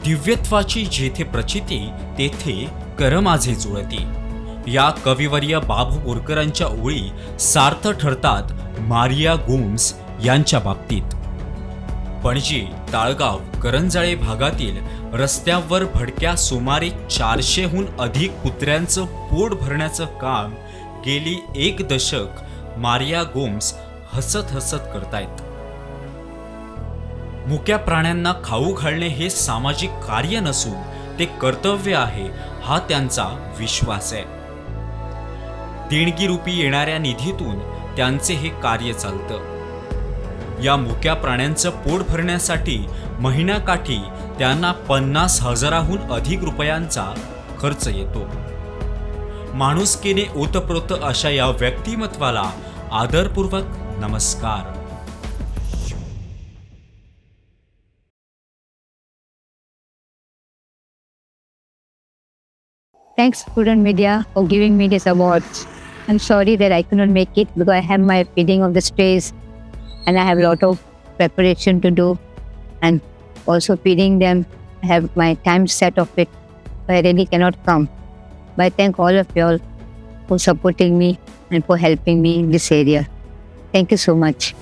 दिव्यत्वाची जेथे प्रचिती तेथे कर माझे जुळती, या कविवर्य बाबू बोरकरांच्या ओळी सार्थ ठरतात मारिया गोम्स यांच्या बाबतीत. पणजी, ताळगाव, करंजाळे भागातील रस्त्यांवर भटक्या सुमारे 400हून अधिक कुत्र्यांचं पोट भरण्याचं काम गेली एक दशक मारिया गोम्स हसत हसत करतायत. मुक्या प्राण्यांना खाऊ घालणे हे सामाजिक कार्य नसून ते कर्तव्य आहे, हा त्यांचा विश्वास आहे. देणगीरूपी येणाऱ्या निधीतून त्यांचे हे कार्य चालतं. या मुक्या प्राण्यांचं पोट भरण्यासाठी महिन्याकाठी त्यांना 50,000हून अधिक रुपयांचा खर्च येतो. माणुसकीने ओतप्रोत अशा या व्यक्तिमत्वाला आदरपूर्वक नमस्कार. Thanks, Prudent Media, for giving me this award. I'm sorry that I couldn't make it because I have my feeding of the strays and I have a lot of preparation to do and also feeding them. I have my time set of it. I really cannot come. But I thank all of you all for supporting me and for helping me in this area. Thank you so much.